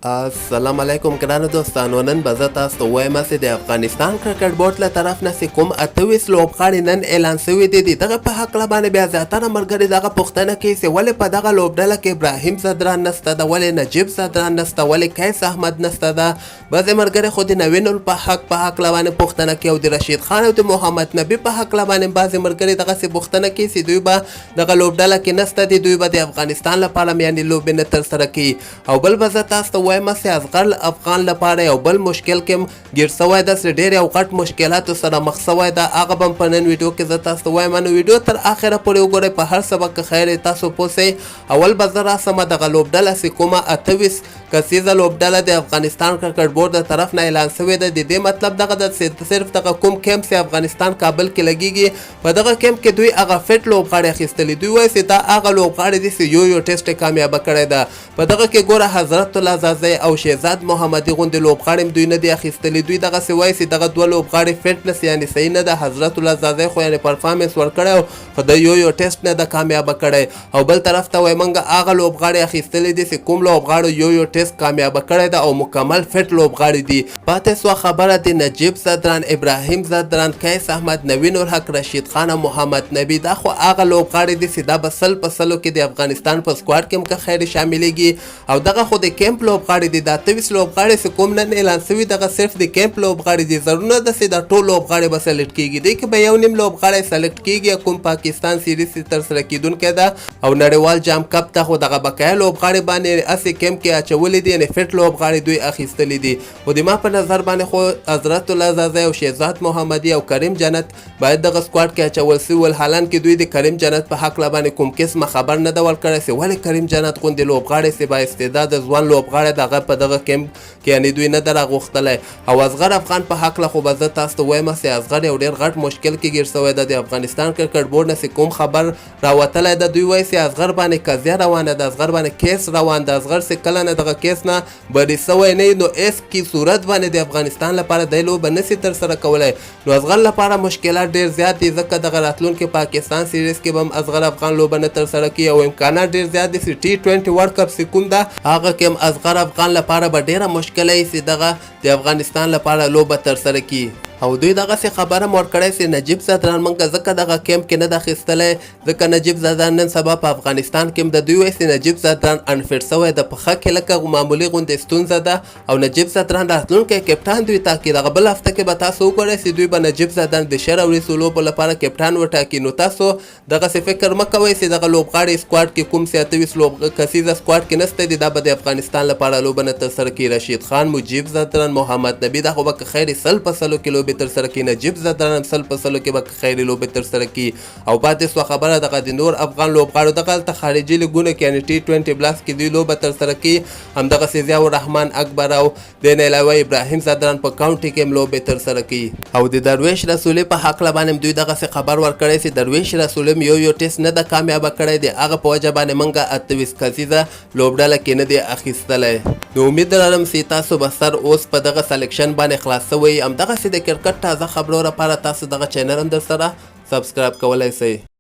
السلام علیکم ګرانو دوستانو، نن به زه تاسو ته ووایم چې د افغانستان کرکټ بورډ له طرف نه چې کوم 28 لوبغاړي نن اعلان شوي دي، د دغه په هکله باندې بیا زیاتره ملګري دغه پوښتنه کوي چې ولې په دغه لوبډله کې ابراهیم ځدران نشته ده، ولې نجیب ځدران نشته، ولې قیس احمد نشته ده. بعضې ملګري خو د نوین الحق په هکله باندې پوښتنه کوي او د رشید خان او د محمد نبي په هکله باندې بعضې ملګري دغسې پوښتنه کوي چې دوی به دغه لوبډله کې نشته دي، دوی به د افغانستان لپاره یعنې لوبې نه ترسره کوي. او بل به زه تاسو ته وایم چې اصغر افغان لپاره یو بل مشکل کې ګیر سوی ده چې ډېر یو غټ مشکلاتو سره مخ سوی ده، هغه به هم په نن ویډیو کې زه تاسو ته وایم. نو ویډیو تر اخره پورې وګورئ، په هر څه به که خیر تاسو پوه سئ. اول به زه راسم دغه لوبډله چې کومه 28 کسیزه لوبډله د افغانستان کرکټ بورډ د طرف نه اعلان سوې ده، د دې مطلب دغه ده چې صرف دغه کوم کیمپ چې افغانستان کابل کې لګیږي، په دغه کیمپ کې دوی هغه فټ لوبغاړي اخیستلي. دوی وایي چې دا هغه لوبغاړي دي چې یو یو ټیسټ کامیابه کړی ده. په دغه کې ګوره حضرت الله ځاځی او شهزاد محمدي غوندې لوبغاړي هم دوی نه دي اخیستلي. دوی دغسې وایي چې دغه دوه لوبغاړي فټنس یعنې صحیح نه ده. حضرت الله ځاځی خو یعنې پرفارمنس ورکړی خو د یو یو ټیسټ نه ده کامیابه کړی. او بل طرف ته وایي موږ هغه لوبغاړي اخیستلي دي چې کوم لوبغاړو یو یو ټیسټ کامیابه کړی ده او مکمل فټ لوبغاړي دي. پاتې سوه خبره د نجیب ځدران، ابراهیم ځدران، قیس احمد، نوین الحق، رشید خان او محمد نبي، دا خو هغه لوبغاړي دي چې دا به 100 په 100 کې د افغانستان په سکواډ کې هم که خیر شاملیږي. او دغه خو د کیمپ لوبغاړي دي. دا 28 لوبغاړي چې کوم نن اعلان سوي، دغه صرف د کیمپ لوبغاړي دي. ضرور نه ده چې دا ټول لوبغاړي به سلیکټ کیږي. دې کې به یو نیم لوبغاړی سلیکټ کیږي. کوم پاکستان سیریز چې ترسره کیدونکی ده او نړیوال جام کپ ته، خو دغه بقایا لوبغاړي باندې هسې کیمپ کې اچولي دي، یعنې فټ لوبغاړي دوی اخیستلي دي. خو د ما په نظر باندې خو حضرت الله ځاځی او شهزاد محمدي او کریم جنت باید دغه سکواډ کې اچول سوي ول. حالانکه دوی د کریم جنت په هکله باندې کوم قسمه خبر نه ده ورکړی چې ولې کریم جنت غوندې لوبغاړی چې با استعداده ځوان لوبغاړی دغه په دغه کیمپ کې یعنې دوی نه ده راغوښتلی. او اصغر افغان په هکله خو به زه تاسو ته وایم چې اصغر یو ډېر غټ مشکل کې ګیر سوی ده. د افغانستان کرکټ بورډ نه چې کوم خبر راوتلی ده، دوی وایي چې اصغر باندې قضیه روانه ده، اصغر باندې کیس روان ده. اصغر چې کله نه دغه کیس نه بری سوی نه، نو هیڅ کی صورت باندې د افغانستان لپاره دی لوبه نسی ترسره کولای. نو اصغر لپاره مشکلات ډیر زیات دي، ځکه دغه راتلونکي پاکستان سیریز کې به هم اصغر افغان لوبه نه ترسره کوي او امکانات ډیر زیات دي چې ټي 20 ورلډ کپ چې کوم ده، هغه کې هم اصغر افغان لپاره به ډیره مشکله وي چې دغه د افغانستان لپاره لوبه ترسره کړي. او دوی دغسې خبره هم ورکړی چې نجیب ځدران موږ ځکه دغه کیمپ کې نه ده اخیستلی، ځکه نجیب ځدران نن سبا په افغانستان کې هم د دوی وایي چې نجیب ځدران unfit سوی ده، پښه کې لکه معمولي غوندې ستونزه ده او نجیب ځدران راتلونکی کپټان دوی ټاکي. دغه بل هفته کې به تاسو وګورئ چې دوی به نجیب ځدران د 20 اوریزو لوبو لپاره کپټان وټاکي. نو تاسو دغسې فکر مه کوئ چې دغه لوبغاړي سکواډ کې کوم چې 28 لوب کسیزه سکواډ کې نشته دي، دا به د افغانستان لپاره لوبه نه ترسره کوي. رشید خان، مجیب ځدران، محمد نبي، دا خو به که خیر 100 په 100 کې لوبې ترسره کوي. نجیب ځدران هم 100 په 100 کې به که خیر لوبې ترسره کوي. او پاتې سوه خبره دغه د نور افغان لوبغاړو، دغه هلته خارجي لیګونو کې یعنې ټي 20 بلاس کې دوی لوبه ترسره کوي. همدغسې ضیاء الرحمن اکبر او د نه علاوه ابراهیم ځدران په کاونټي کې هم لوبې ترسره کوي. او د درویش رسولي په هکله باندې هم دوی دغسې خبر ورکړی چې درویش رسولي هم یو یو ټیسټ نه ده کامیابه کړی، د هغه په وجه باندې موږ 28 کسیزه لوبډله کې نه دی اخیستلی. نو امید لرم چې تاسو به سر اوس په دغه سلیکشن باندې خلاص سوی. همدغسې د کرکټ تازه خبرو لپاره تاسو دغه چینل هم در سره سبسکرایب کولای سئ.